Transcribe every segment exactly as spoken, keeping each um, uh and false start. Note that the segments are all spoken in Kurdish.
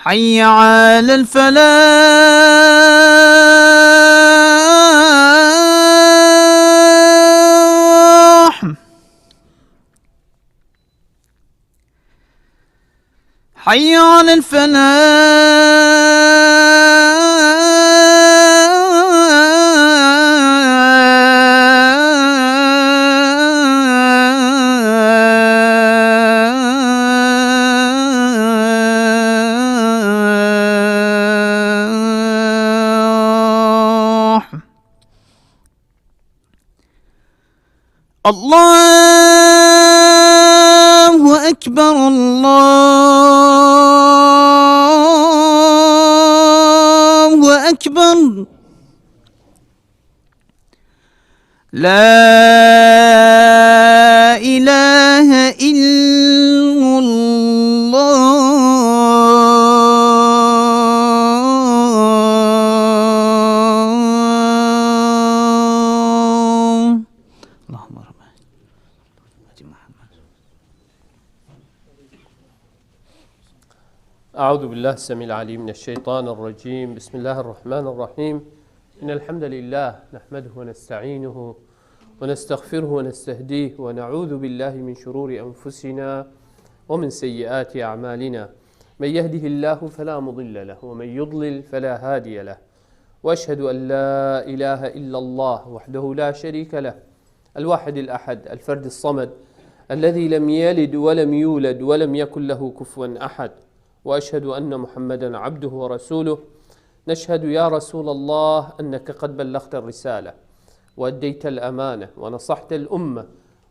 حي على الفلاح. حي على الفلاح. الله أكبر، الله أكبر. لا إله إلا الله. اللهم رب أعوذ بالله السميع العليم من الشيطان الرجيم. بسم الله الرحمن الرحيم. إن الحمد لله نحمده ونستعينه ونستغفره ونستهديه ونعوذ بالله من شرور أنفسنا ومن سيئات أعمالنا. من يهده الله فلا مضل له ومن يضلل فلا هادي له. وأشهد أن لا إله إلا الله وحده لا شريك له الواحد الأحد الفرد الصمد الذي لم يلد ولم يولد ولم يكن له كفوا أحد. وأشهد أن محمدا عبده ورسوله. نشهد يا رسول الله أنك قد بلغت الرسالة وأديت الأمانة ونصحت الأمة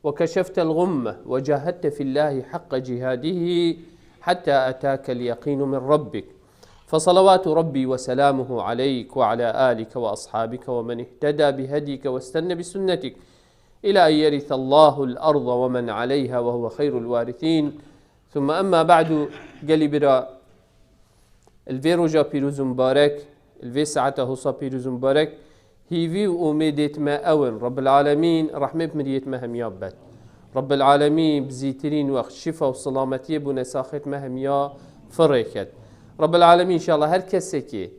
وكشفت الغمة وجاهدت في الله حق جهاده حتى أتاك اليقين من ربك. فصلوات ربي وسلامه عليك وعلى آلك وأصحابك ومن اهتدى بهديك واستن بسنتك إلى أن يرث الله الأرض ومن عليها وهو خير الوارثين. ثم أما بعد، gelî bira, li vê roja pîroz û mibarek, li vê saeta hosa pîroz û mibarek, hîvî û umêdêt me ew in, Rabbil Alemîn rehmê bi miriyêt me hemiya bibet. Rabbil Alemîn bi zîtirîn wext şifa û silametiyê bûne saxêt me hemiya firê ket. Rabbil Alemîn înşallah her kesekê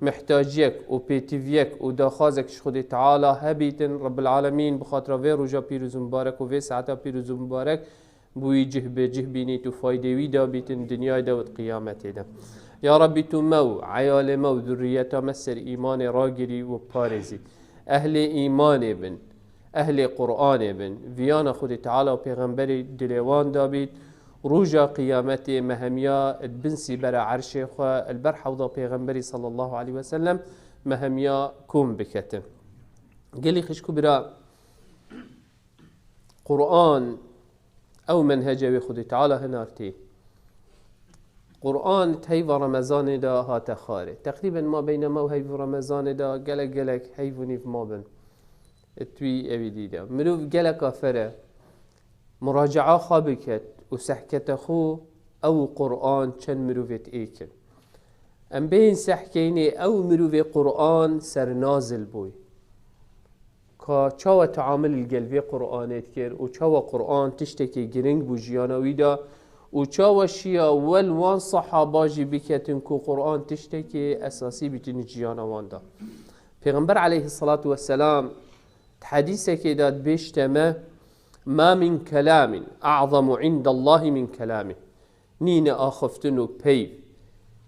mihtaciyek û pêtiviyek û daxwazek ji Xwedê Teala hebîtin, Rabbil Alemîn bi xatira vê roja pîroz û mibarek û vê saeta pîroz û mibarek bi wî cih bi cih bînît û faydê wî da bîtin dinyayê de û di qiyametê de. Ya Rabbî, tu me û eyalê me û zurriyeta me ser îmanê ragirî û parêzî. Ehlê îmanê bin, ehlê Qur'anê bin. Viyana Xwedê Teala û Pêxemberê dilê wan da bît. Roja qiyametê me hemiya di bin sîbera erşê xwe, li ber hewda Pêxemberî sallallahu aleyhi ve sellem me hemiya kom biketin. Gelî xişk û bira, Qur'an, ew menhece wê Xwedê Teala hinartî. Qur'an di heyva Remezanê de hate xwarê. Teqrîben mabeyna me û heyv û Remezanê de gelek gelek heyv û nîv mabin. Di wî ewî dî de. Mirov geleka fere muracaa xwe biket û sehkete xwe ew û Qur'an çend mirovêt êk in. Em bêhên sehkeynê ew mirovê Qur'an sernazil bûy. Ka çawa teamil li gel vê Qur'anê dikir û çawa Qur'an tiştekî giring bû jiyana wî de û çawa şiya wel wan sehaba jî biketin ku Qur'an tiştekî esasî bîtin jiyana wan de. Pêxember aleyhissalatu vesselam di hedîsekê de dibêjte me, "Ma min kelamin a'zamu indallahi min kelamih." Nîne axiftin û peyv,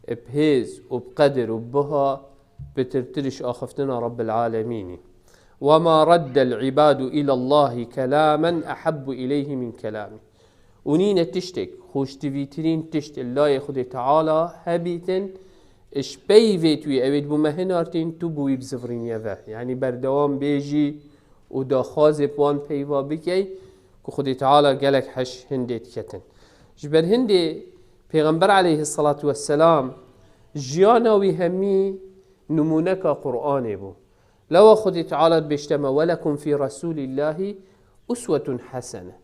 bi hêz û bi qedir û bi biha, pitirtir ji axiftina Rabbil Alemînî. "Ve ma raddel ibadu ilallahi kelamen ehabbu ileyhi min kelamî." Û nîne tiştek, xweştivîtirîn tişt li layê Xwedê Teala hebîtin, ji peyvê tu yê, ewê dibû me hinartîn, tu bûyî bi zivirîniye ve. Yanî berdewam bêjî û daxwazê bi wan peyva bikey, ku Xwedê Teala gelek heş hindê diketin. Ji ber hindê Pêxember aleyhissalatu vesselam jiyana wî hemî nimûneka Qur'anê bû. Lewa Xwedê Teala dibêjte me, "Welekum fî Resûlîllahî uswetun hesene."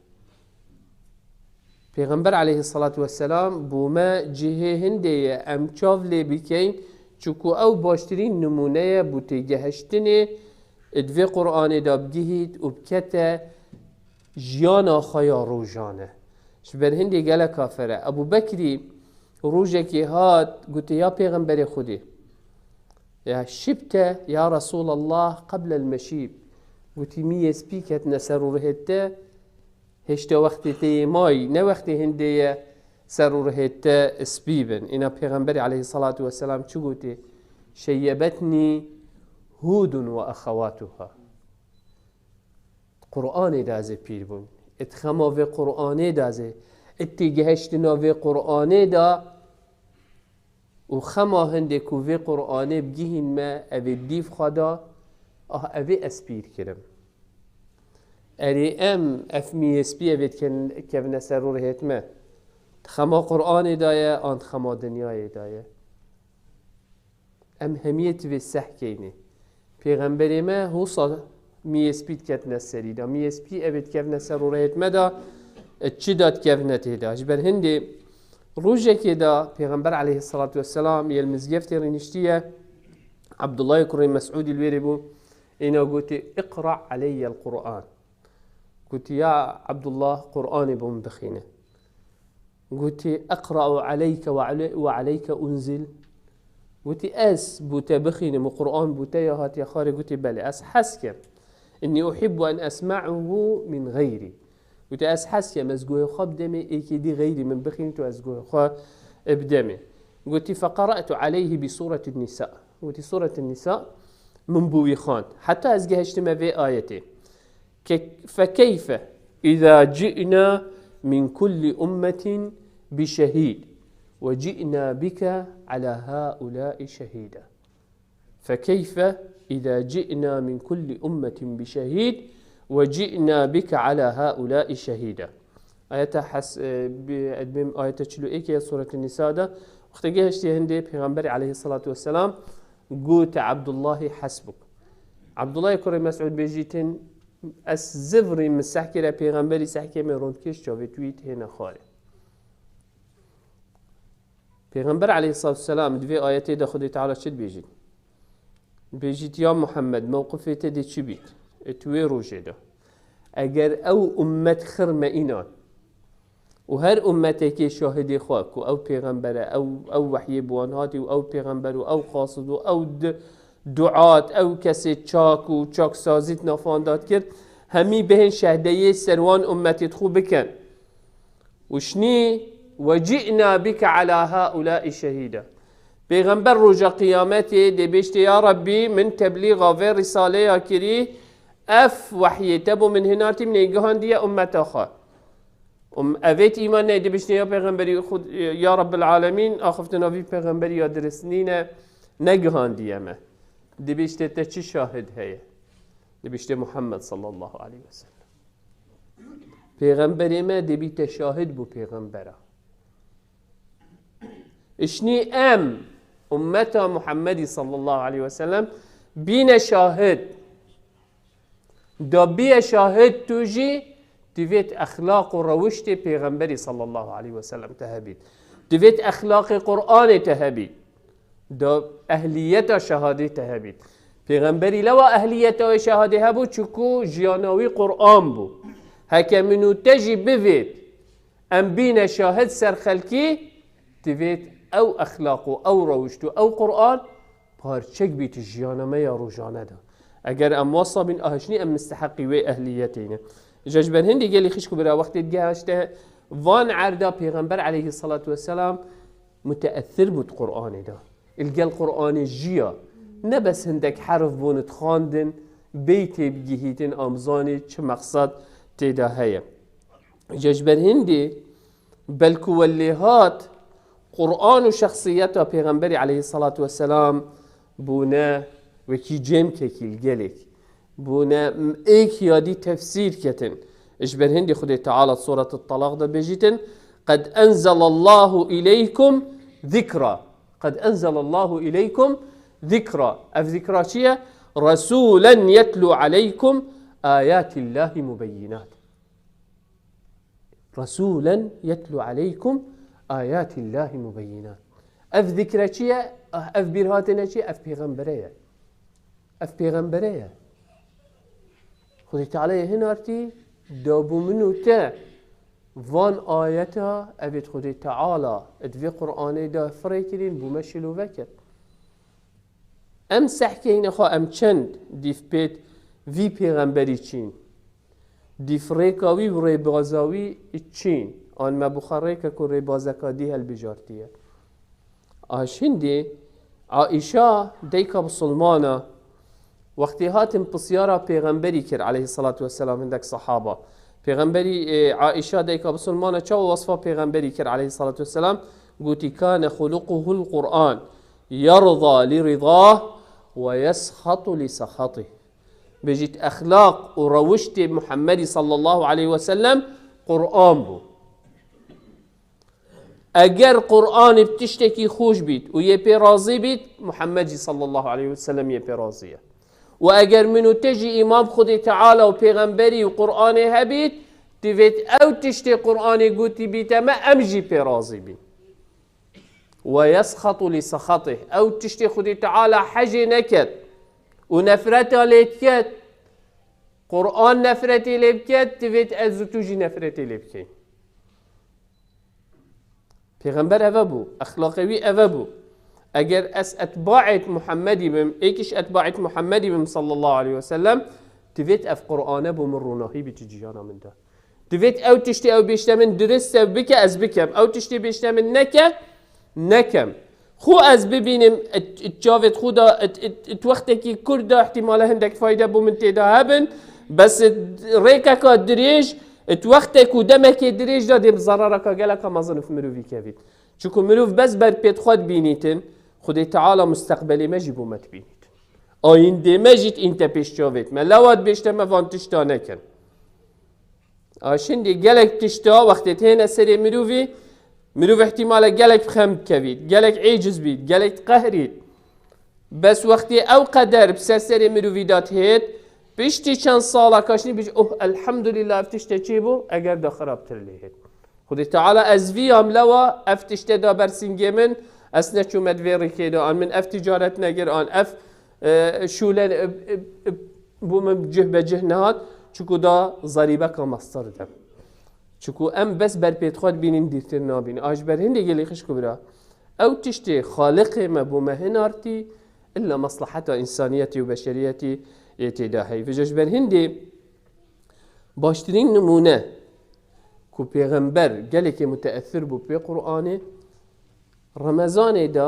Pêxember aleyhissalatu vesselam bo me cihê hindê ye em çav lê bikeyn, çunku ew baştirîn nimûne ye bo têgehiştinê di vê Qur'anê de bigihît û bikete jiyana xwe ya rojane. Ji ber hindê geleka fere. Ebû Bekrî Rojekê hat, gotê, ya Pêxemberê Xwedê, ya şibte ya Resûlallah qeblel meşîb. Gotî, miyê spî ketine ser û rihê te, hêşta wextê te yê mayî, ne wextê hindê ye ser û rihê te spî bin. Îna Pêxemberê aleyhissalatu vesselam çi gotê? Şeyyebetnî Hûdun ve exewatuha. Qur'anê de ez ê pîr bûm. Ê di xema vê Qur'anê de ez ê, ê têgihiştina vê Qur'anê de û xema hindê ku vê Qur'anê bigihîn me, ev ê dîv xwe da, ah, ev ê ez pîr kirim. Erê em, ev miyê spî ev ê diken-, kevine ser û rihêt me. Di xema Qur'anê de ye, an di xema dinyayê de ye. Em hemiyê tivê seh keynê. Pêxemberê me hosa miyê spî diketine serî de. Miyê spî ev ê dikevine ser û rihêt me de, e, çi de dikevine tê de. Ji ber hindê rojekê de Pêxember aleyhissalatu vesselam yê li mizgeftê rîniştiye, Abdullahê kurê Mes'ûdî li wêrê bû, êna gotê, "Iqra aleyye l-Qur'an." Gotî, "Ya Abdullah, Qur'anê bo min bixîne." Gotî, "Eqra'u aleyke ve ale-, ve aleyke unzil?" Gotî, "Ez bo te bixînim û Qur'an bo te ya hatiye xwarê?" Gotî, "Belê, ez hez kem. Inni uhibbu en esma'uhu min gayri." Gotî, "Ez hez kem, ez guhê xwe bidemê êkê dî xeyrî min bixînît û ez guhê xwe bidemê." Gotî, "Feqara'tu aleyhi bi suretin nisa." Gotî, "Suretin nisa min bo wî xwend. Heta ez gehiştime vê ayetê." Ke-, فكيف إذا جئنا من كل أمة بشهيد وجئنا بك على هؤلاء شهيدا. فكيف إذا جئنا من كل أمة بشهيد وجئنا بك على هؤلاء شهيدا. Ayeta Hes-, e, bi-, edmêm ayeta çil û êkê ya Suretê Nîsa de, wextê gehiştiye hindê Pêxemberê aleyhissalatu vesselam gote Abdullahî, "Hasbuk." Abdullahê kurê Mes'ûd bêjîtin, Ez zivrî min sehkire pêxemberî sehkê me rondkêş çavê tu yî tihêne xwarê. Pêxember aleyhissalatu vesselam di vê ayetê de Xwedê Teala çi dibêjît? Dibêjît, "Ya Muhammed, mewqifê te dê çi bît? E tu wê rojê de. Eger ew ummet xir me înan." Û her ummetekê şahidê xwe ku ew pêxember e, ew, ew wehyê bi wan hatî û ew pêxember û ew qasid û ew di-, duat, ew kesê çak û çaksazî di nava wan de dikir, hemî bihên şehdeyê ser wan ummetê xwe bikin. Û şinî, "Ve ci'na bike ala haulai şehîda." Pêxember roja qiyametê dê bêjtê, "Ya Rabbî, min teblîxa vê risaleya kirî, ev wehyê te bo min hinartî, min ê gihandiye ummeta xwe." Um, evêt îman neyê, dibiştê ya pêxemberî xud, ya Rabbil Alemîn, axiftina vî pêxemberî ya dirist nîne, negihandiye me. Dibiştê te çi şahid heye? Dibiştê Muhammed sallallahu aleyhi ve sellem. Pêxemberê me dê bîte şahid bo pêxembera. Işnî em, ummeta Muhammedî sallallahu aleyhi ve sellem, bîne şahid. Da bîye şahid tu jî, divêt exlaq û rewiştê Pêxemberî sallallahu aleyhi ve sellem te hebît. Divêt exlaqê Qur'anê te hebît. Da ehliyeta şehadê te hebît. Pêxemberî lewa ehliyeta wê şehadê hebû, çiku jiyana wî Qur'an bû. Heke min û te jî bivêt, em bîne şahid ser xelkî, divêt ew exlaq û ew rewişt û ew Qur'an parçek bî tu jiyana me ya rojane de. Eger em wasa bîn, ahişnî em misteheqî wê ehliyetê ne. Ji ber hindî gelî xişk û bira wextê digehaşte van erda Pêxember aleyhissalatu vesselam muteessir bû di Qur'anê de. Li gel Qur'anê jiya. Ne bes hindek herf bûn dixwandin, beytê bigihîtin, am zanî çi meqsed tê de heye. Ji ber hindî belku welê hat Qur'an û şexsiyeta Pêxemberî aleyhissalatu vesselam bûne wekî cêmkekî li gelek. Bûne êk ya dî tefsîr ketin. Ji ber hindî Xwedê Teala Suret Talaq de bêjîtin, "Qed enzelallahu ileykum zikra." "Qed enzelallahu ileykum zikra." Ev zikra çi ye? "Resûlen yetlu aleykum ayatillahi mubeyinat." "Resûlen yetlu aleykum ayatillahi mubeyinat." Ev zikre çi ye? Ah, ev bîrhatine çi ye? Ev pêxembere ye. Ev pêxembere ye. Xwedê Teala'yê hinartî, da bû min û te van ayeta evêt Xwedê Teala di vê Qur'anê de firê kirîn bûme şîloveke. Em sehkeyne xwe em çend dîf pêt vî pêxemberî çîn. Dîf rêka wî û rêbaza wî çîn. An me bi xwe rêke ku rêbazeka dî hilbijartiye. A şindî Aîşa dayika bisilmana wextê hatin pisyara pêxemberî kir aleyhissalatu vesselam hindek sehaba. Pêxemberî, e, Aîşa dayika bisilmana çawa wesfa pêxemberî kir aleyhissalatu vesselam? Gotî, "Kane xuluquhul Qur'an, yerda li ridah ve yesxatu li sexatih." Bêjît, exlaq û rewiştê Muhammedî sallallahu aleyhi ve sellem Qur'an bû. Eger Qur'anê bi tiştekî xweş bît û yê pê razî bît, Muhammed jî sallallahu aleyhi ve sellem yê pê razî ye. Û eger min û te jî îman bi Xwedê Teala û pêxemberî û Qur'anê hebît, divêt ew tiştê Qur'anê gotî bîte me, em jî pê razî bîn. Ve yesxatu li sexatih. Ew tiştê Xwedê Teala hejê neket û nefreta lê diket, Qur'an nefretê lê biket, divêt ez û tu jî nefretê lê bikeyn. Pêxember eve bû, exlaqê wî eve bû. Eger ez etbaet Muhammedî bim, êkiş etbaet Muhammedî bim sallallahu aleyhi ve sellem, divêt ev Qur'ane bo min ronahî bî tu ciyana min de. Divêt ew tiştê ew bêşte min dirist ew bike, ez bikem. Ew tiştê bêşte min neke, nekem. Xwe ez bibînim, it, it çavêt xwe da, it, it, it wextekî kurt da, ihtimale hindek fayde bo min tê de hebin. Bes it rêkeka dirêj, it wextek û demekê dirêj da dê bi zerareka geleka mezin û mirovî kevît. Çiku mirov bes ber pêt xwe dibînîtin, Xwedê Teala musteqbelê me jî bo me dibînît. Ayîndê me jî dînte pêş çavêt me. Lewa dibêşte me van tişta nekin. A şindî gelek tişta wextê têne serê mirovî, mirov ihtimale gelek bi xem dikevît, gelek êciz bît, gelek diqehrît. Bes wextê ew qeder bi ser serê mirovî de dihêt, piştî çend sala kaşnî bijî, oh, elhamdulillah, ev tişte çêbû, eger da xirabtir lê hêt. Xwedê Teala ez vî yam lewa, ev tişte da ber singê min, ez neçûme di vê rîkê de, an min ev ticaret negir, an ev, e, şûle, e, e, e, bo min cih be cih nehat, çiku da zerîbeka mestir de. Çiku em bes ber pêt xwe dibînin, dîrtir nabînin. A ji ber hindê gelî xişk û bira, ew tiştê Xaliqê me bo me hinartî, illa meslaheta însaniyetî û beşeriyetî yê tê de heye. Vêca ji ber hindê baştirîn nimûne ku pêxember gelekê muteessir bû pê Qur'anê, Remezanê de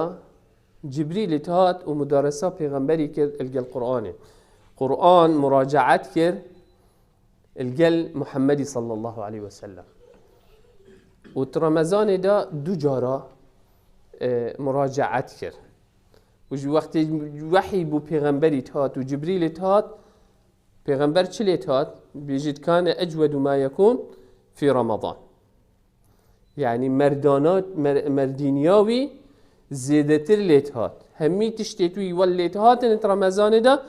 Cibrîl dihat û mudaresa pêxemberî kir li gel Qur'anê. Qur'an muracaet kir li gel Muhammedî sallallahu aleyhi ve sellem. Û di Remezanê de du cara, e, muracaet kir. Û ji wextê wehî bû pêxemberî dihat û Cibrîl dihat, pêxember çi lê dihat? Bêjît, "Kane ecwedu ma yekûn fî Remezan." Yanî merdana, mer-, merdîniya wî zêdetir lê dihat. Hemî tiştê wî wel lê dihatin di Remezanê de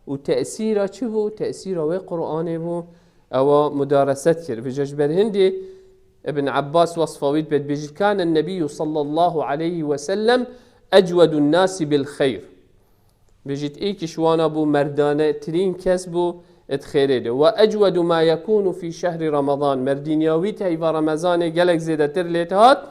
û tesîra çi bû? Tesîra wê Qur'anê bû. Ewa mudareset kir. Vêca ji ber hindê Ibn Abbas wesfa wî dibe, dibêjît, "Kane nebiyyû sallallahu aleyhi ve sellem ecwedun nasi bil xeyr." Bêjît, êkî ji wana bû, merdanetirîn kes bû di xêrê de. "Ve ecwedu ma yekûnu fî şehri Remezan." Merdîniya wî di heyva Remezanê gelek zêdetir lê dihat.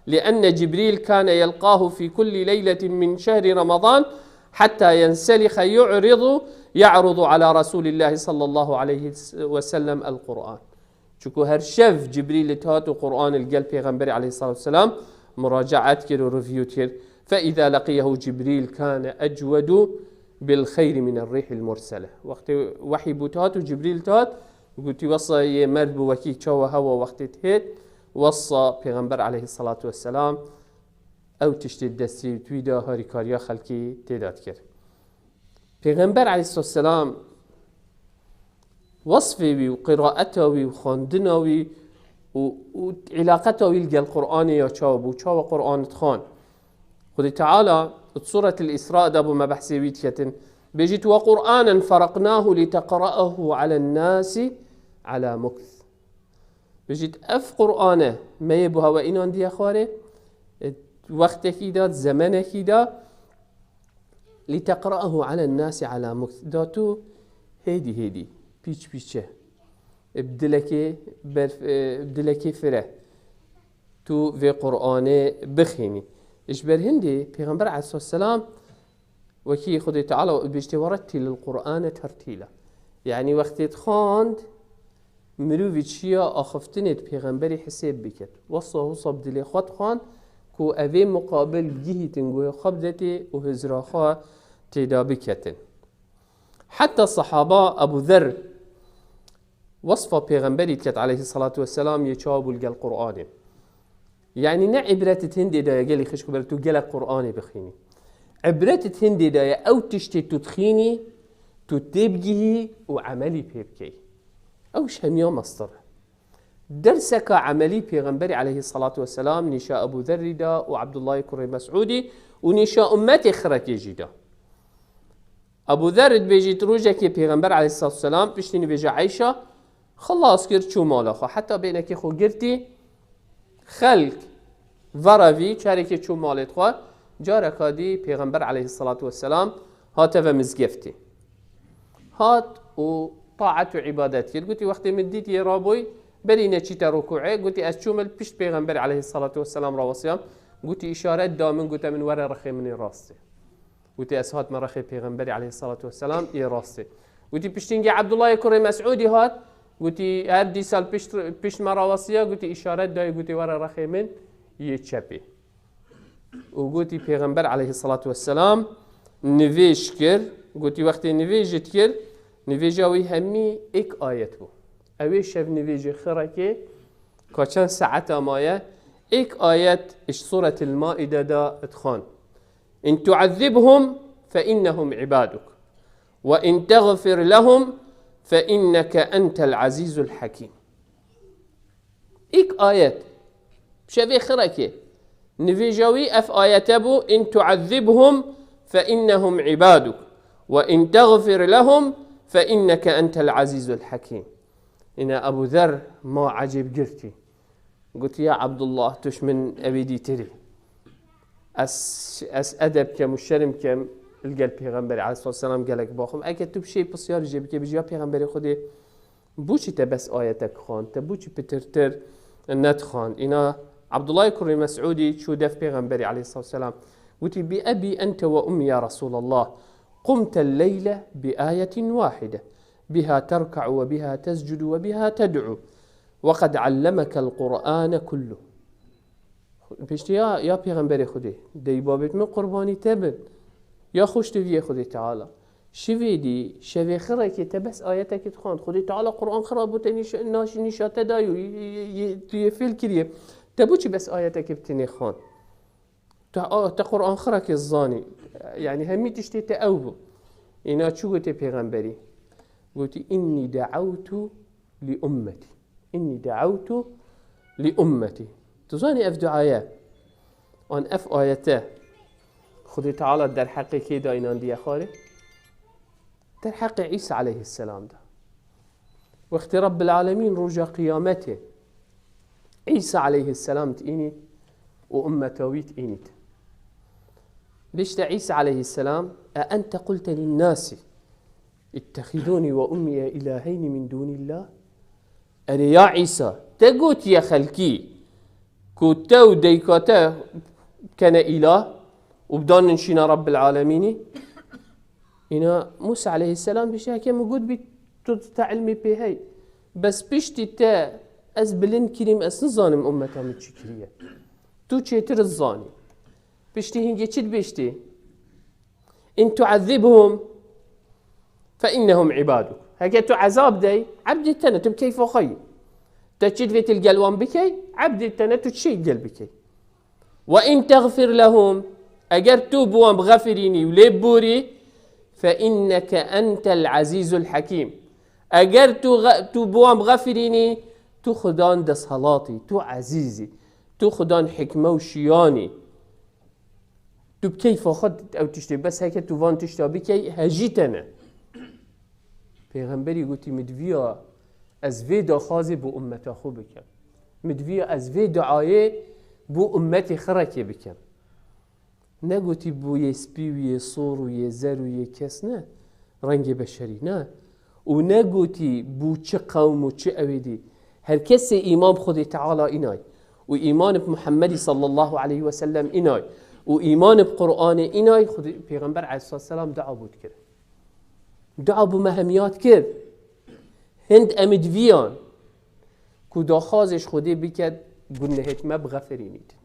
"Li enne Cibrîl kane yelqahu fî kulli leyletin min şehri Remezan hatta yenselixe yu'ridu, ya'rudu ala Resulillahi sallallahu aleyhi ve sellem el Qur'an." Çiku her şev Cibrîl dihat û Qur'an li gel Pêxemberê aleyhissalatu vesselam muracaet kir û review kir. Fe îza leqiyehu Cibrîl kane ecwedu bil xeyri min er rîhil mursele. Wextê wehî bû dihat û Cibrîl dihat, gotî, "Wesa yê merd bû wekî çawa hewa wextê dihêt, wesa Pêxember aleyhissalatu vesselam ew tiştê destî wî de harîkariya xelkî tê de dikir." Pêxember aleyhisselam wesfê wî û qiraeta wî û xwendina wî û, û îlaqeta wî li gel Qur'anê ya çawa bû, çawa Qur'an dixwan. Xwedê Teala di Suretil Îsra de bo me behsê wî diketin. Bêjît, "Ve Qur'anen feraqnahu li teqra'ahu alen nasi ala mukth." Bêjît, "Ev Qur'ane me yê bo hewe înandiye xwarê, e, wextekî de, zemenekî de, li teqra'ahu alen nasi ala mukth." Da tu hêdî hêdî, pîç pîçe, bi dilekê berf-, e, bi dilekê fire tu vê Qur'anê bixînî. Ji ber hindê Pêxember aleyhisselam wekî Xwedê Teala bêjtê, "Werettilil Qur'ane tertîla." Yanî wextê dixwand, mirovî çiya axiftinê di Pêxemberî hisêb biket. Wesa wisa bi dilê xwe dixwand ku evê muqabil bigihîtin guhê xwe bidetê û hizra xwe têda biketin. Heta sehaba Ebu Zer wesfa Pêxemberî diket aleyhissalatu vesselam yê çawa bû li gel Qur'anê. Yanî ne îbret di hindê de ye gelî xişk û ber tu gelek Qur'anê bixwînî. Îbret di hindê de ye ew tiştê tu dixwînî, tu têbigihî û emelî pê bikey. Ew ji hemiya mestir e. Derseka emelî Pêxemberî aleyhissalatu vesselam nîşa Ebu Zerrî da û Abdullahê kurê Mes'ûdî û nîşa ummetê xirekê jî da. Ebu Zer dibêjît, rojekê Pêxember aleyhissalatu vesselam piştî nivêja Eyşa, xilas kir, çû mala xwe. Heta bênekê xwe girtî, xelk verevî, çarekê çû malê xwe, careka dî Pêxember aleyhissalatu vesselam hate ve mizgeftê. Hat û taet û îbadet kir. Gotî, wextê min dît yê rabûy, berî neçîte rukûê, gotî, ez çûm li pişt Pêxember aleyhissalatu vesselam rawesiyam. Gotî, îşaret da min, gote min, were rexê min ê rastê. Gotî, ez hatime rexê Pêxemberî aleyhissalatu vesselam yê rastê. Gotî, piştî hingê Abdullahê kurê Mes'ûdî hat, gotî, her dîsa li pişt, pişt me rawestiya, gotî, îşaret dayê, gotî, were rexê min yê çepê. Û gotî, Pêxember aleyhissalatu vesselam nivêj kir, gotî, wextê nivêj dikir, nivêja wî hemî êk ayet bû. Ew ê şev nivêjê xirekê, ka çend saeta maye, êk ayet ji Sûretil Maîde de dixwand. "In tu'ezzibhum fe innehum ibaduk. Ve in teğfir lehum fe inneke entel azîzul hakîm." Êk ayet. Şevê xirekê. Nivêja wî ev ayete bû, "In tu'ezzibhum fe innehum ibaduk. Ve in teğfir lehum fe inneke entel azîzul hakîm." Îne Ebu Zer ma ecêb girtî. Gotî, "Ya Abdullah, tu ji min ewê dîtir î. Ez, ez edeb kem û şerm kem li gel Pêxemberê aleyhissalatu vesselam gelek baxim. Eke tu bi şey pisyarî jê bike, bijî ya Pêxemberê Xwedê, boçî te bes ayetek xwend, te boçî pitirtir nedixwend?" Îna Abdullah kurê Mes'ûdî çû def Pêxemberê aleyhissalatu vesselam. Gotî, "Bi ebî ente ve ummî ya Resulallah. Qumtel leyle bi ayetin wahide. Biha terka'u ve biha tescudu ve biha ted'u. Ve qed allemekel Qur'ane kullu." Piştî ya, ya Pêxemberê Xwedê, dey babêt min qurbanî te bin. Ya xweş tu viyê Xwedê Teala. Şivê dî, şevê xirekê te bes ayetekê dixwand. Xwedê Teala Qur'an xira bo te nîşa, naş-, nîşa te dayû, y-, y-, y-, tu yê fêl kiriye. Te boçî bes ayetekê bi tinê xwand? Te, a, te Qur'an xirekê zanî. Yanî hemî tiştê te ew bû. Îna çi gotê Pêxemberî? Gotî, "Înnî de'ewtu li ummetî. Înnî de'ewtu li ummetî." Tu zanî ev duaye, an ev ayete Xwedê Teala derheqê kê de înandiye xwarê? Derheqê Îsa aleyhisselam de. Wextê Rabbil Alemîn roja qiyametê Îsa aleyhisselam tînît û ummeta wî tînît. Bişte Îsa aleyhisselam, "E ente qulte linnâsî ittehidûnî ve ummîye ilâheynî min dûnîllâh?" Erê ya Îsa, te gotiye xelkî ku te û deyka te kene îlah û bidanin şîna Rabbil Alemînî? Îna Musa aleyhisselam bişe, heke min got bî tu te ilmê pê hey. Bes piştî te ez bilind kirîm, ez nizanim ummeta min çi kiriye. Tu çêtir zanî. Piştî hingê çi dibêjtî? "In tu'ezzibhum fe innehum ibaduk." Heke tu ezab dey, ebdê te ne, tu bi keyfa xwe yî. Te çi divê tu li gel wan bikey, ebdê te ne, tu çi gel bikey. "Ve in teğfir lehum", eger tu bi wan bixefirînî û lê biborî, "fe inneke entel azîzul hakîm." Eger tu xe-, tu bi wan bixefirînî, tu Xudan desthilatî, tu ezîzî, tu Xudan hikme û şiyanî. Tu bi keyfa xwe ew tiştê, bes heke tu van tişta bikey, hejî te ne. Pêxemberî gotî, "Min diviya ez vê daxwazê bo ummeta xwe bikim. Min diviya ez vê duayê bo ummetê xirekê bikim." Negotî bo yê spî û yê sor û yê zer û yê kes ne, rengê beşerî ne. û negotî bû çi qewm û çi ewêdî. Her kesê îman bi Xwedê Teala înay û îman bi Muhemmedî sallallahu aleyhi ve sellem înay û îman bi Qur'anê înay, Xwedê, Pêxember aleyhissalatu vesselam dua bû dikir. Dua bû me hemiya dikir. Hind em ê diviyan ku daxwazê ji Xwedê biket, gunehêt me bixeferînîtin.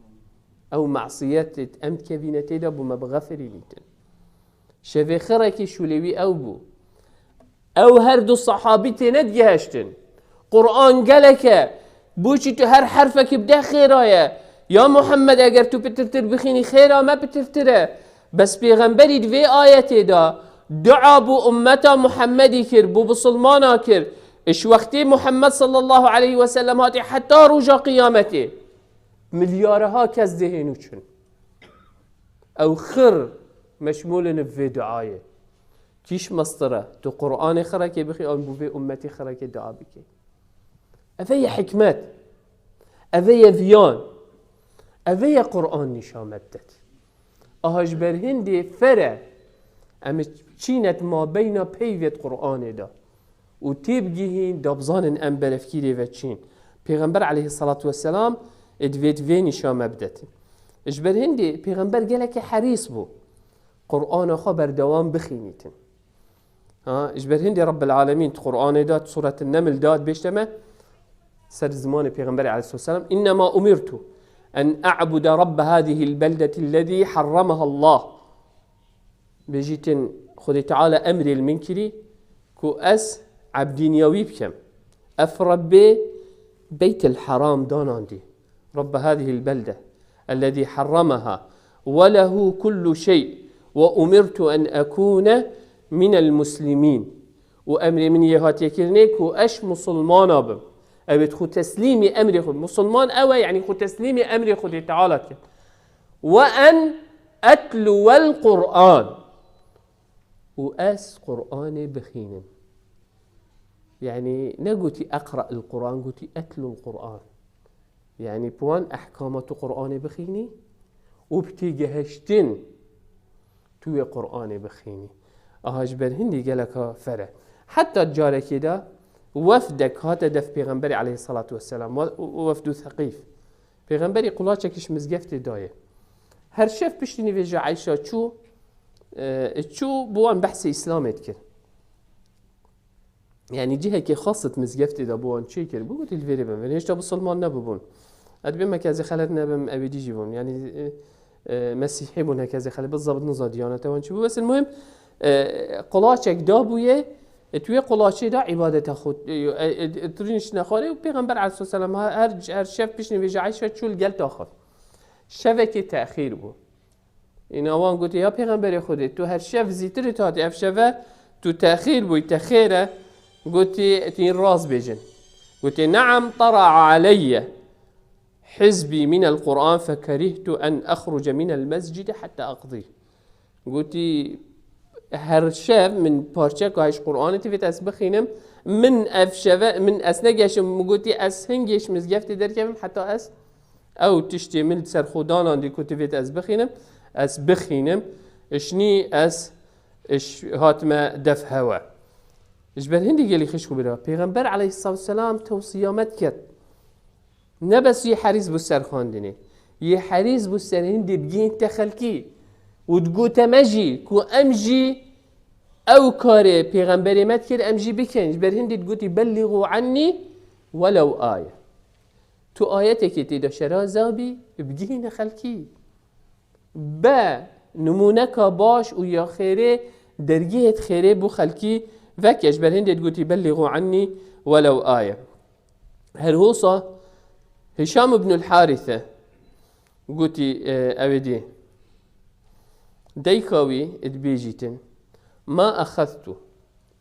Ew masiyetêt em dikevîne tê de bû me bixeferînîtin. Şevê xirekî şûlê wî ew bû. Ew her du sahabî têne digihiştin. Qur'an gelek e. Boçî tu her herfekî bi deh xêra ye? Ya Muhammed, eger tu pitirtir bixînî, xêra me pitirtir e. Bes Pêxemberî di vê ayetê de dua bo ummeta Muhammedî kir, bo bisilmana kir. Ji wextê Muhammed sallallahu aleyhi ve sellem hatî heta roja qiyametê milyareha kes dihên û çin. Ew xir meşmûl in bi vê duayê. Kîş mestir e, tu Qur'anê xirekê bixî, an bo vê ummetî xirekê dua bikî. Eve ye hikmet. Eve ye viyan. Eve ye Qur'an nîşa me didet. Aha ji ber hindê fere em çînet mabeyna peyvêt Qur'anê de. Û têbigihîn, da bizanin em berevkîrê ve çîn. Pêxember aleyhissalatu vesselam ê divêt vê nîşa me bidetin. Ji ber hindê Pêxember gelekê herîs bû. Qur'ana xwe berdewam bixînîtin. Ha, ji ber hindê Rabbil Alemîn di Qur'anê de, di Suretin Neml de dibêjte me, ser zimanê Pêxemberê aleyhissalatu vesselam, "İnnema umirtu en a'bude Rabbe hadihil beldetillezî harramaha Allah." Bêjîtin, Xwedê Teala emrê li min kirî ku ez ebdîniya wî bikem. Ev Rebbê Beytil Haram danandî. Rabbe hadihil belde ellezî harramaha ve lehu kullu şey ve umirtu en ekune minel muslimîn. Û emrê min yê hatiye kirinê ku ez musulmana bim. Ew ê xwe teslîmî emrê xwe. Musulman ew e, yanî xwe teslîmî emrê Xwedê Teala dikin. Ve en etluvel Qur'an. Û ez Qur'anê bixînim. Yanî negotî eqra'il Qur'an, gotî etlul Qur'an. Yanî bi wan ehkama tu Qur'anê bixînî û bi têgehiştin tu wê Qur'anê bixînî. Aha ji ber hindî geleka fere. Heta carekê de wefdek hate def Pêxemberê aleyhissalatu vesselam, we-, wefdu Seqîf. Pêxemberî qulaçekî ji mizgeftê daye. Her şev piştî nivêja Eyşa çû, e, çû bi wan behsê Îslamê dikir. Yanî cihekê xas di mizgeftê de bi wan çêkir bû, gotî, "Li vêrê bin." Hêşta bisilman nebûbûn. Ez dibêm heke ez ê xelet nebim, ew ê dî jî bûn. Yanî, e, e, mesîhî bûn, heke ez ê xelet, bizabit niza diyanete wan çi bû. Bes muhim, e, qulaçek dabûye, e, tu wê qulaçê de îbadeta xwe, e, e, e, tu rîniştine xwarê û Pêxember aleyhisselam her, her, her şev piştî nivêja Eyşa çû li gel taxivî. Şevekê texîr bû. Îna wan gotê, "Ya Pêxemberê Xwedê, tu her şev zîtirî tu hatî, ev şeve tu texîr bûyî, te xêr e." Gotî, "Tîn rast bêjin." Gotê, "Neam, tera aleyye hizbî minel Qur'an fekerîhtu en exruce minel mescidi heta aqdî." Gotî, "Her şev min parçeka ji Qur'anê divêt ez bixînim. Min ev şeve, min ez negeşim." Min gotî, "Ez hingê ji mizgeftê derkevim heta ez ew tiştê min li ser xwe danandî ku divêt ez bixînim, ez bixînim. Ji nî ez, ş-, hatime def hewe." Ji ber hindî gelî xişk û bira, Pêxember aleyhissalatu vesselam tewsiya me diket. Ne bes yê herîs bû ser xwendinê, yê herîs bû ser hindê bigihînte xelkî û digote me jî ku em jî ew karê Pêxemberê me dikir, em jî bikin. Ji ber hindê digotî, "Bellîxû ennî welew aye." Tu ayetekê tê de şeraza bî, bigihîne xelkî. Be nimûneka baş û ya xêrê, dergehê xêrê bo xelkî veke. Ji ber hindê digotî, "Bellîxû ennî welew aye." Her hosa Hişam ibnul Harîse gotî, e, ew ê dî. Deyka wî dibêjîtin, "Ma exeztu."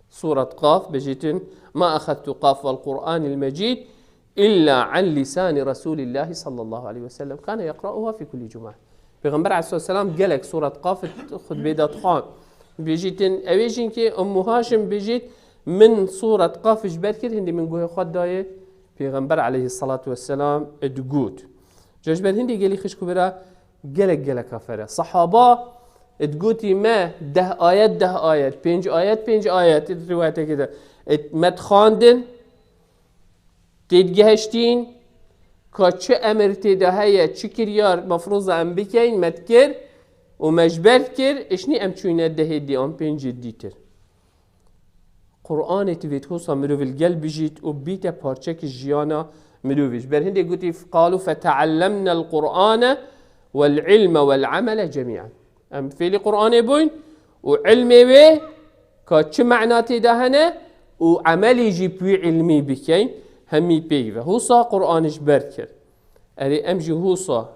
Sûret Qaf, bêjîtin, "Ma exeztu Qaf vel Qur'anil Mecîd illa an lîsanî Resûlîllahî sallallahu aleyhi ve sellem. Kane yeqra'uha fî kulli cum'a." Pêxember aleyhisselam gelek Sûret Qaf xutbê de dixwand. Bêjîtin, ew ê jînkê Ummu Haşim bêjît, "Min Sûret Qaf ji ber kir, hindî min guhê xwe dayê Pêxember aleyhissalatu vesselam digot." Ca ji ber hindî gelî xişk û bira, gelek geleka fere. Sahaba digotî me deh ayet, deh ayet, pênc ayet, pênc ayet, di riwayetekê de. Et-, me dixwandin, têdigihiştîn, ka çi emir tê de heye, çi kiryar mefrûz e em bikeyn, me dikir û me ji ber dikir, îşnî em çûyne dehê dî an pêncê dîtir. Qur'anê tivêt hosa mirov li gel bijît û bîte parçekî jiyana mirovî. Ji ber hindê gotî, "Qalu feteallemnel Qur'ane vel ilme vel amele cemî'en." Em fêlî Qur'anê bûyn û ilmê wê ka çi mena tê de hene û emelî jî bi wî ilmî bikeyn, hemî pêk ve. Hosa Qur'anê ji ber kir. Erê, em jî hosa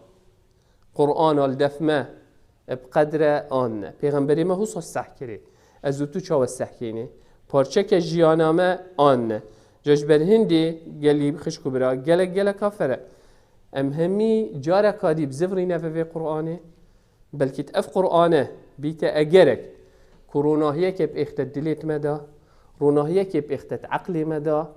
Qur'ana li def me bi qedre an ne. Pêxemberê me hosa seh kirê. Ez û tu çawa seh kênê? Parçeke jiyana me an ne. Ca ji ber hindê gelî xişk û bira gelek gelek a fere. Em hemî careka dî bi zivirîne ve vê Qur'anê. Belkî ev Qur'ane bîte egerek ku ronahiyekê bi êxte dilêt me da, ronahiyekê bi êxte eqlê me da,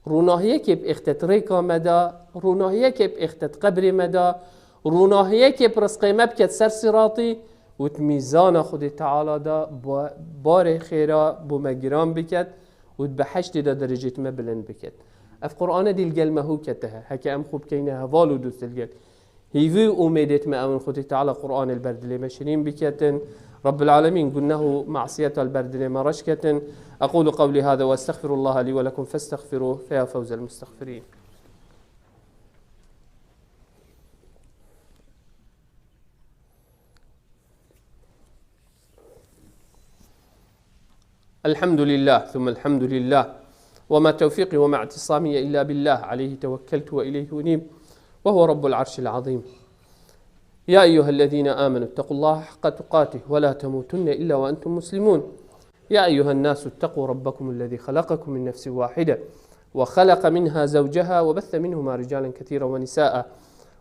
ronahiyekê bi êxte rêka me da, ronahiyekê bi êxte qebrê me da, ronahiyekê bi rizqê me biket ser siratî û di mîzana Xwedê Teala da ba-, barê xêra bo me giran biket û di behiştê de derecêt me bilind biket. Ev Qur'ane dî li gel me hû kete he. Heke em xwe bikeyne heval û dost li gel. Hîvî û umêdêt me ew in Xwedê Teala Qur'anê li ber dilê me şirîn biketin. Rabbil Alemîn guneh û masiyeta li ber dilê me reş ketin. أقول قولي هذا وأستغفر الله لي ولكم فاستغفروه فيا فوز المستغفرين. الحمد لله ثم الحمد لله، وما توفيقي وما اعتصامي إلا بالله، عليه توكلت وإليه أنيب، وهو رب العرش العظيم. يا أيها الذين آمنوا اتقوا الله حق تقاته ولا تموتن إلا وأنتم مسلمون. يا أيها الناس اتقوا ربكم الذي خلقكم من نفس واحدة وخلق منها زوجها وبث منهما رجالا كثيرا ونساء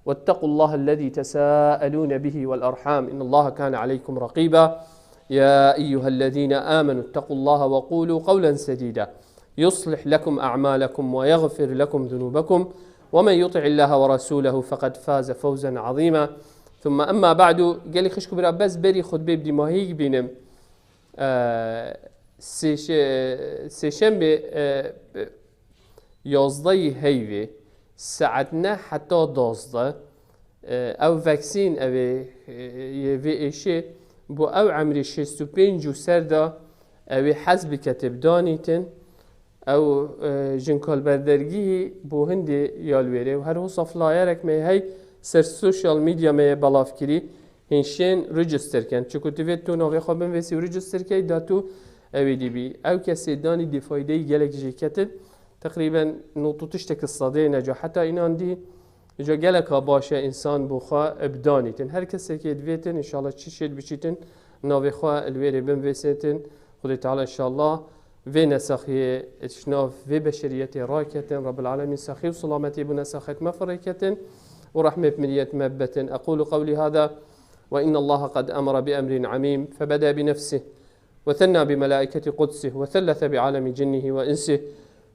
واتقوا الله الذي تساءلون به والأرحام إن الله كان عليكم رقيبا. يا أيها الذين آمنوا اتقوا الله وقولوا قولا سديدا يصلح لكم أعمالكم ويغفر لكم ذنوبكم ومن يطع الله ورسوله فقد فاز فوزا عظيما. ثم أما بعد، gelî xişk û bira, bes berî xutbê bi dîmahî bînim. Ee, sêşe-, sêşembe, e, yazdeyî heyvê, saet neh heta dazdeh, e, ew vaksîn, ev ê, e, yê vê êşê, bo ew emrê şêst û pênc û ser de, ew ê hez bikete bi danîtin. Ew, e, jinkalberdergihî bo hindê ya li wêrê û her hosa flyerek me hey ser social media me ye belav kirî, hîn şên register ken. Çiku tu vê tu navê xwe binvêsî û register key, da tu ew ê dî bî. Ew kesê danî dê faydeyî gelek jê ketin. Teqrîben nod û tiştek sedê ne ca. Heta înan dî ca geleka baş e însan bo xwe bi danîtin. Her kesekê divêtin, înşallah çi şêt biçîtin, navê xwe li wêrê binvêsêtin. Xwedê Teala înşallah vê nesaxiyê ji nav vê beşeriyetê raketin. Rabbil Alemîn saxî û selametî bo nesaxet me firê ketin û rehmê bi miliyet me bibetin. أقول قولي هذا وإن الله قد أمر بأمر عميم فبدأ بنفسه وثنى بملائكة قدسه وثلث بعالم جنه وإنسه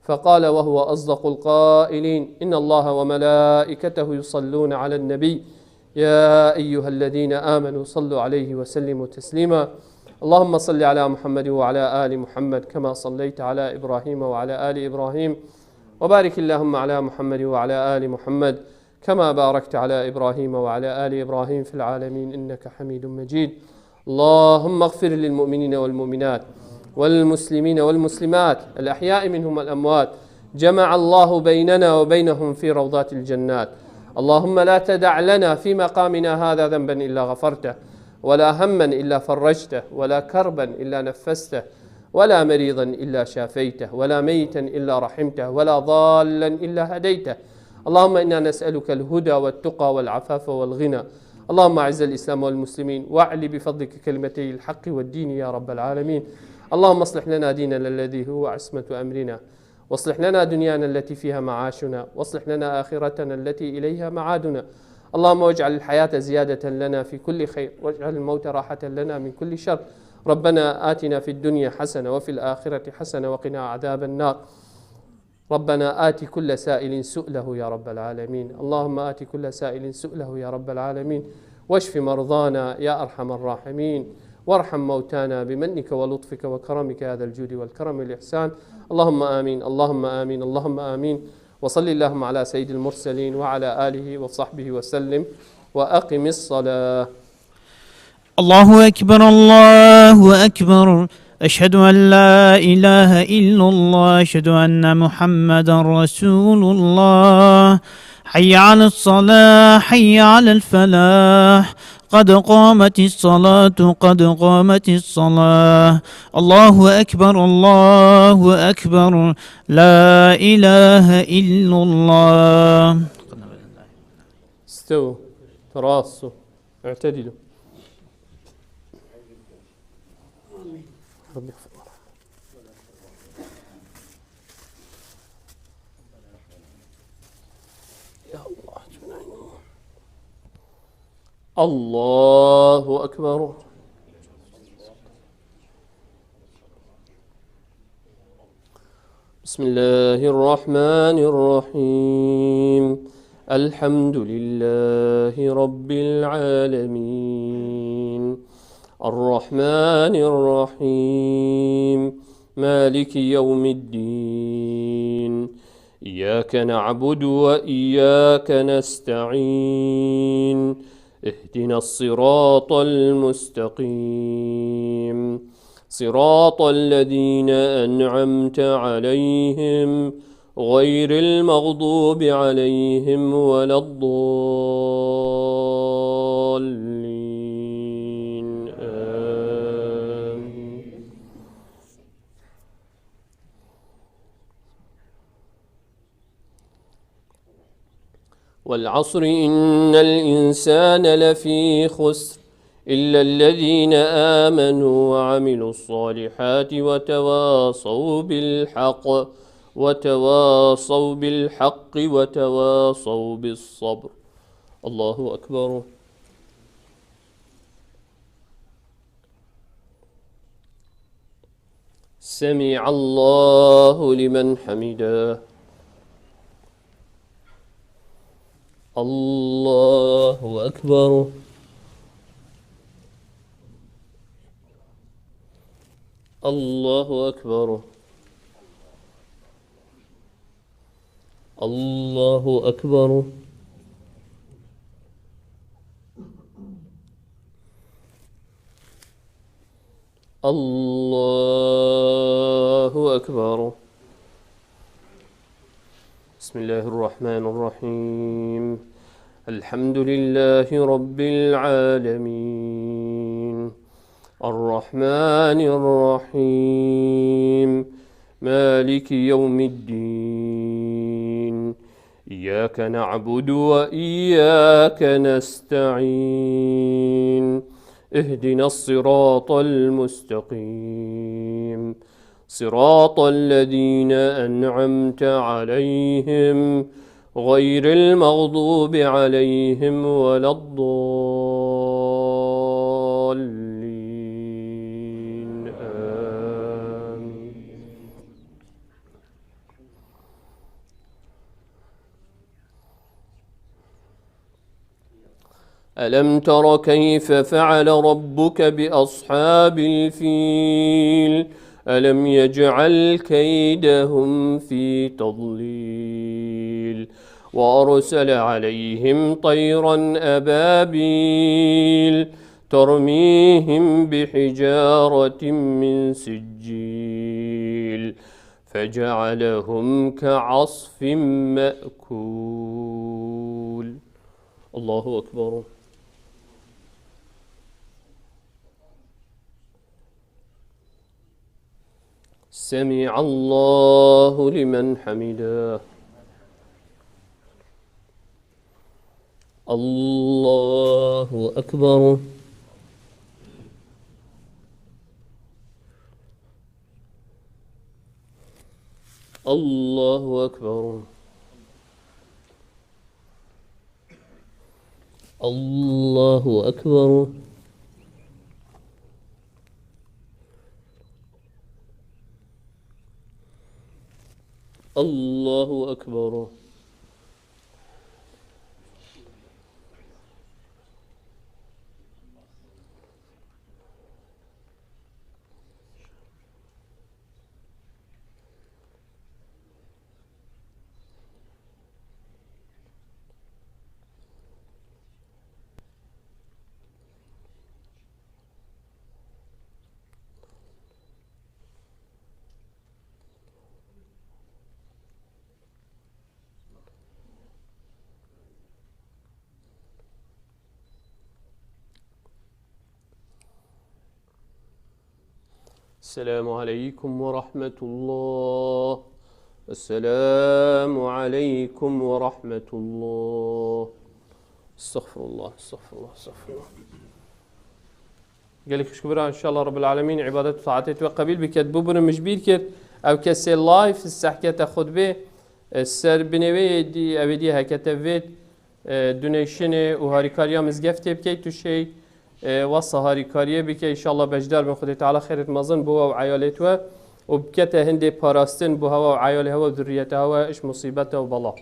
فقال وهو أصدق القائلين: إن الله وملائكته يصلون على النبي، يا أيها الذين آمنوا صلوا عليه وسلموا تسليما. اللهم صل على محمد وعلى آل محمد كما صليت على إبراهيم وعلى آل إبراهيم، وبارك اللهم على محمد وعلى آل محمد كما باركت على إبراهيم وعلى آل إبراهيم في العالمين إنك حميد مجيد. اللهم اغفر للمؤمنين والمؤمنات والمسلمين والمسلمات الأحياء منهم والأموات. جمع الله بيننا وبينهم في روضات الجنات. اللهم لا تدع لنا في مقامنا هذا ذنبا إلا غفرته، ولا هما إلا فرجته، ولا كربا إلا نفسته، ولا مريضا إلا شافيته، ولا ميتا إلا رحمته، ولا ضالا إلا هديته. اللهم إنا نسألك الهدى والتقى والعفاف والغنى. اللهم أعز الإسلام والمسلمين، وأعل بفضلك كلمتي الحق والدين يا رب العالمين. اللهم أصلح لنا ديننا الذي هو عصمة أمرنا، وأصلح لنا دنيانا التي فيها معاشنا، وأصلح لنا آخرتنا التي إليها معادنا. اللهم واجعل الحياة زيادة لنا في كل خير، واجعل الموت راحة لنا من كل شر. ربنا آتنا في الدنيا حسنة وفي الآخرة حسنة وقنا عذاب النار. ربنا آت كل سائل سؤله يا رب العالمين. اللهم آت كل سائل سؤله يا رب العالمين. واشف مرضانا يا أرحم الراحمين. وارحم موتانا بمنك ولطفك وكرمك يا ذا الجود والكرم والإحسان. اللهم آمين، اللهم آمين، اللهم آمين. وصل اللهم على سيد المرسلين وعلى آله وصحبه وسلم. وأقم الصلاة. الله أكبر، الله أكبر. أشهد أن لا إله إلا الله، أشهد أن محمدا رسول الله. حي على الصلاة، حي على الفلاح. قد قامت الصلاة، قد قامت الصلاة. الله أكبر، الله أكبر. لا إله إلا الله. استووا، تراصوا، اعتدلوا. ربي يغفر. يا الله. الله أكبر. بسم الله الرحمن الرحيم. الحمد لله رب العالمين. الرحمن الرحيم. مالك يوم الدين. إياك نعبد وإياك نستعين. اهدنا الصراط المستقيم. صراط الذين أنعمت عليهم غير المغضوب عليهم ولا الضالين. آمين. والعصر إن الإنسان لفي خسر إلا الذين آمنوا وعملوا الصالحات وتواصوا بالحق وتواصوا بالحق وتواصوا بالصبر. الله أكبر. سمع الله لمن حمده. الله أكبر. الله أكبر. الله أكبر. الله أكبر. بسم الله الرحمن الرحيم. الحمد لله رب العالمين. الرحمن الرحيم. مالك يوم الدين. إياك نعبد وإياك نستعين. اهدنا الصراط المستقيم. صراط الذين أنعمت عليهم غير المغضوب عليهم ولا الضالين. آمين. ألم تر كيف فعل ربك بأصحاب الفيل؟ ألم يجعل كيدهم في تضليل؟ وأرسل عليهم طيرا أبابيل ترميهم بحجارة من سجيل فجعلهم كعصف مأكول. الله أكبر. سمع الله لمن حمده. الله أكبر. الله أكبر. الله أكبر. الله أكبر. Esselamu aleykum ve rahmetullah. Esselamu aleykum ve rahmetullah. Estağfirullah, estağfirullah, estağfirullah. Gelek xişk bira, inşallah Rabbil Alemin ibadet û taatê we qebîl biket. Bû bûne min ji bîr kir. Ew kesê live sehkete xutbê, e, ser binê wê yê dî, ew ê dî hekete vê, e, donation û harîkariya mizgeftê bikey, tu şey, e, wesa harîkariyê bike. Înşallah beşdar bin. Xwedê Teala xêret mezin bo we û eyalê we û bikete hindê parastin bo hewa û eyalê hewa û zurriyeta hewa iş musîbeta û bela.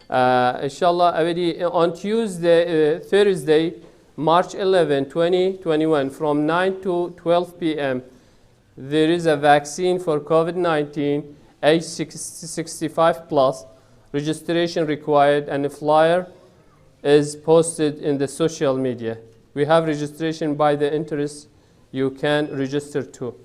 E, înşallah ew ê dî on Tuesday, e, Thursday, March eleven, twenty twenty-one, from nine to twelve p m, there is a vaccine for COVID nineteen, age sixty, sixty-five plus, registration required, and a flyer is posted in the social media. We have registration by the entrance. You can register too.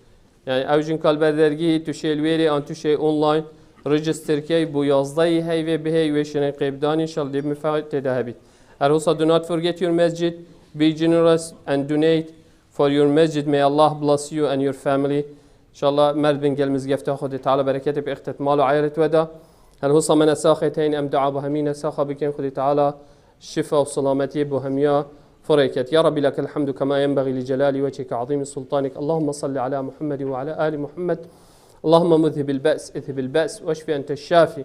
Yani ew jinka li ber dergî tu şê li wêrê an tu şê online register key bo yazdehî heyvê bihê wê şinê qêbdanî, înşallah dê min fe tê de hebît. Her hosa do not forget your masjid, be generous and donate for your masjid. May Allah bless you and your family. Înşallah merd bin gel mizgefta Xwedê Teala bereketê bi ixtet mal û eyalet we da. Her hosa me nesaxê teyn em dua bo hemî nesaxa bikin Xwedê Teala şifa û selametiyê bo hemiya firê ket. يا رب لك الحمد كما ينبغي لجلال وجهك وعظيم سلطانك. اللهم صل على محمد وعلى آل محمد. اللهم مذهب البأس، اذهب البأس، واشف أنت الشافي.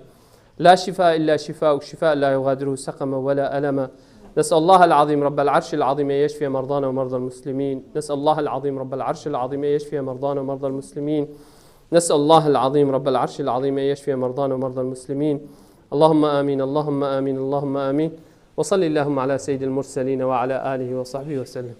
لا شفاء إلا شفاؤك، شفاء لا يغادر سقما ولا ألما. نسأل الله العظيم رب العرش العظيم أن يشفي مرضانا ومرضى المسلمين. نسأل الله العظيم رب العرش العظيم أن يشفي مرضانا ومرضى المسلمين. نسأل الله العظيم رب العرش العظيم أن يشفي مرضانا ومرضى المسلمين. اللهم آمين، اللهم آمين، اللهم آمين. وصل اللهم على سيد المرسلين وعلى آله وصحبه وسلم.